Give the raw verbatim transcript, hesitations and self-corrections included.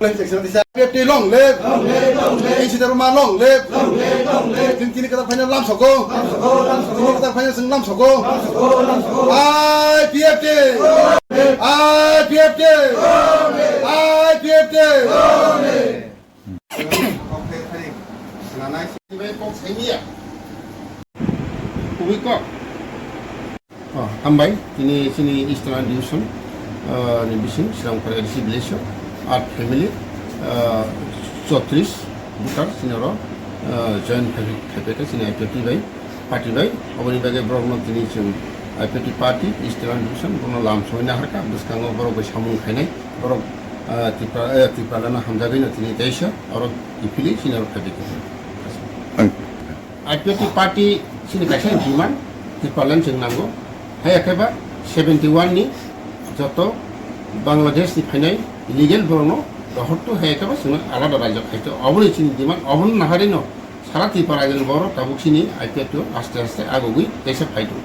I P F T long live. Long live, long live. N C Dharma long live. Long live, long live. Chwng tini kwtal phaina lam soko. Lam soko, lam soko. Tini kwtal phaina chwng lam soko. Lam soko, lam soko. I P F T. Long live. I P F T. Long live. I P F T. Long live. Kok khe thani swnanai sini bai kok saimiya. Kubui kok. Oh, hambai, tini chini Eastern Division, ah, ni bising Srangkhor A D C village o, art family, ah, chotris voter chini oro, ah, join khai, khai, khai, chini I P F T bai, party bai, oboni bagwi borok no tini chwng I P F T party, Eastern Division, bono lam soi naharkha, bwskango borok bai samung khainai, borok, ah, Tripura, eh, Tripura lana hamjagwi no tini teisa, oro kiphilwi chini oro khai. I P F T party chini kaisa demand Tipraland chwng nango. Haya khe ba seventy one ni joto Bangladesh ni phainai illegal borokno rohortu, haya khe ba chwngno alada rajyo khaito. Oboni chini demand, obono naharino sara Tripura rajyoni borok tabuk chini I P F T o aste aste agogwi teisa phaidu.